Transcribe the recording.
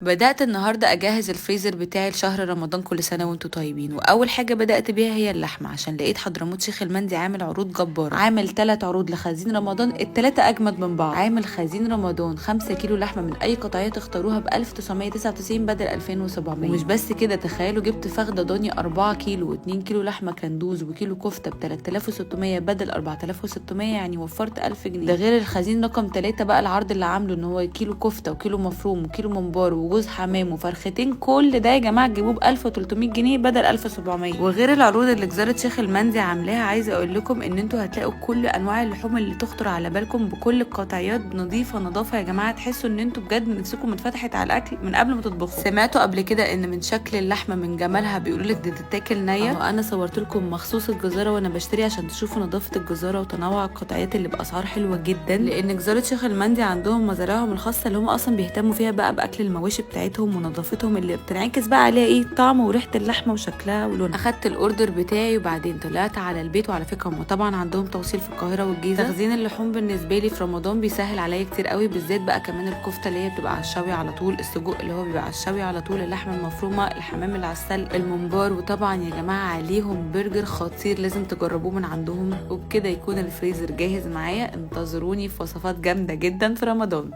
بدأت النهاردة أجهز الفريزر بتاعي لشهر رمضان. كل سنة وانتم طيبين. وأول حاجة بدأت بيها هي اللحمة، عشان لقيت حضرموت شيخ المندي عامل عروض جبارة. عامل 3 عروض لخزين رمضان، الثلاثة أجمد من بعض. عامل خزين رمضان 5 كيلو لحمة من أي قطعية تختاروها ب 1999 بدل 2700. ومش بس كده، تخيلوا جبت فخدة ضاني 4 كيلو و2 كيلو لحمة كندوز وكيلو كفتة ب 3600 بدل 4600، يعني وفرت 1000 جنيه. ده غير الخزين رقم 3 بقى، العرض اللي عامله ان هو كيلو كفتة وكيلو مفروم وكيلو ممبار وجوز حمام وفرختين، كل ده يا جماعة تجيبوه ب 1300 جنيه بدل 1700. وغير العروض اللي جزاره شيخ المندي عاملاها، عايزه اقول لكم ان انتوا هتلاقوا كل انواع اللحوم اللي تخطر على بالكم بكل القطعيات، نظيفة نظافة يا جماعة، تحسوا ان انتوا بجد نفسكم اتفتحت على الاكل من قبل ما تطبخوا. سمعتوا قبل كده ان من شكل اللحمة من جمالها بيقولوا لك دي تتاكل نيه؟ انا صورت لكم مخصوص الجزاره وانا بشتري عشان تشوفوا نظافة الجزاره وتنوع القطعيات اللي باسعار حلوة جدا، لان جزاره شيخ المندي عندهم مزارعهم الخاصة اللي هم اصلا بيهتموا فيها بقى باكل المواشي بتاعتهم ونظافتهم اللي بتنعكس بقى عليها ايه طعم وريحه اللحمة وشكلها ولونها. اخدت ال order بتاعي وبعدين طلعت على البيت. وعلى فكرة هم طبعا عندهم توصيل في القاهرة والجيزه. تخزين اللحوم بالنسبة لي في رمضان بيسهل عليا كتير قوي، بالذات بقى كمان الكفتة اللي هي بتبقى على الشوي على طول، السجق اللي هو بيبقى على الشوي على طول، اللحمة المفرومه، الحمام اللي على السلق، الممبار. وطبعا يا جماعة عليهم برجر خطير لازم تجربوه من عندهم. وبكده يكون الفريزر جاهز معايا. انتظروني في وصفات جامدة جدا في رمضان.